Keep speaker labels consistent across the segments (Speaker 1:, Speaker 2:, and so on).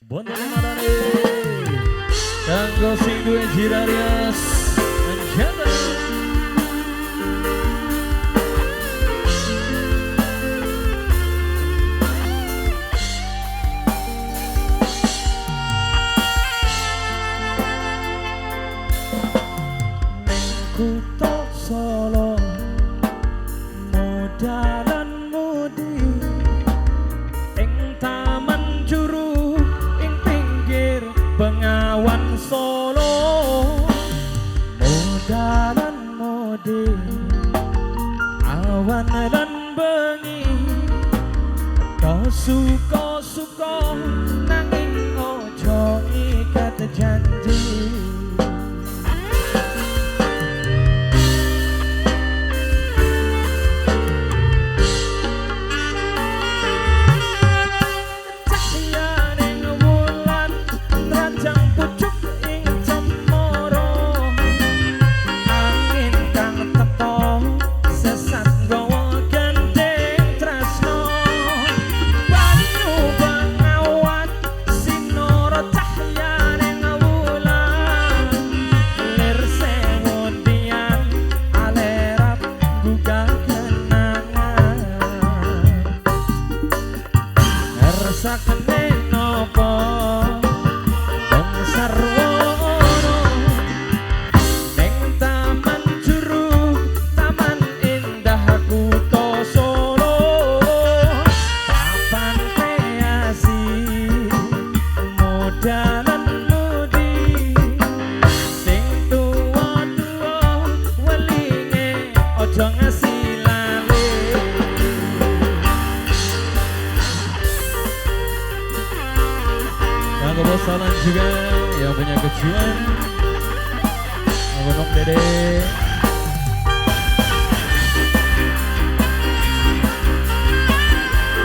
Speaker 1: Bondo Madani. Kanggo sing duwe Jirarias Anjana. Kutha Solo modalan mudi ing taman juru ing pinggir Bengawan Solo, modalan mudi awan lan bengi do suka-suka nanging aja ikat janji. Sakne nopo wong sarwono ning taman juru taman indah kutha Solo, papan kreasi modalan mudi sing tuwa-tuwa welinge aja ngasi. Salam juga yang punya kejiwaan Abang Dede.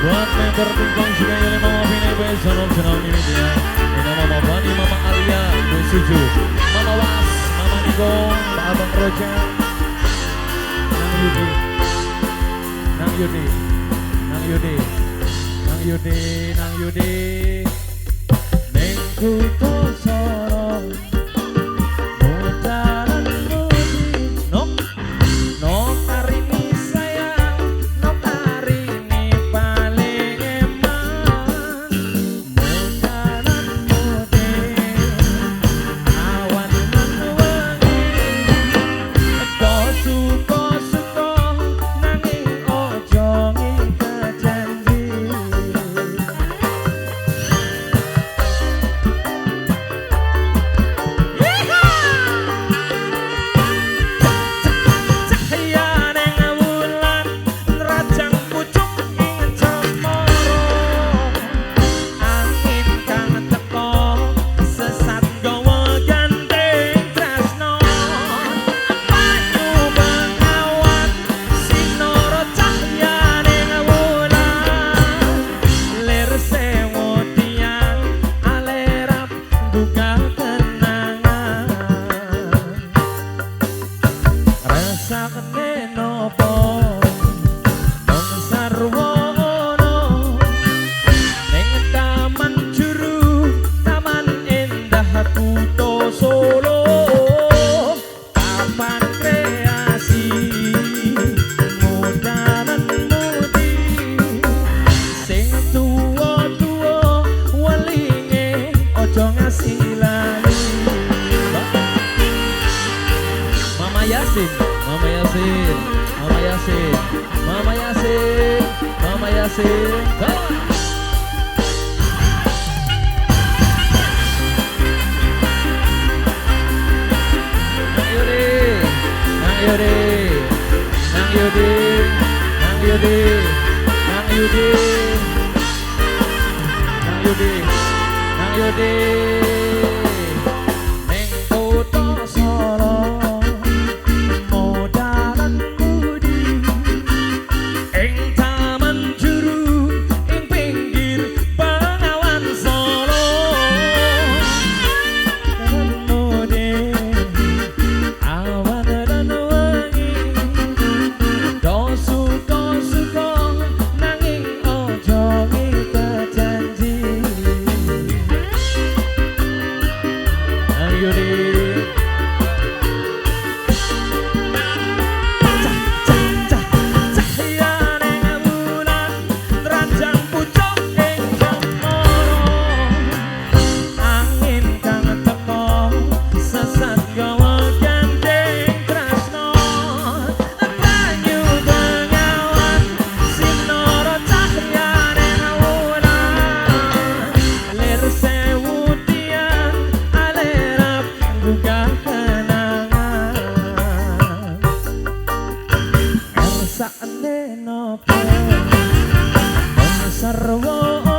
Speaker 1: Buat member Tingkong juga yang Mama Vina Besonom Senam ini dia. Ini Mama Bani, Mama Alia, Ibu Suju, Mama Was, Mama Niko, Pak Abang Roja, Nang Yudi, Nang Yudi, Nang Yudi, Nang Yudi, Nang Yudi. Kutha Solo modalan mudi nok nok arini sayang nok arini paling eman modalan mudi awan lan wengi do suka-suka nanging aja ngikat janji. Sakne nopo wong sarwono ning taman juru taman indah kutha Solo, papan kreasi modalan mudi sing tuwa-tuwa welinge aja ngasi lali. Mama Yasin, Mama Yasin, Mama Yasin, Mama Yasin, Mama Yasin. Nang Yudi, Nang Yudi, Nang Yudi, Nang Yudi, Nang Yudi, Nang Yudi, Nang Yudi. Ning kutha Solo nanging aja ngikat janji. Mesakne nopo? Wong sarwa.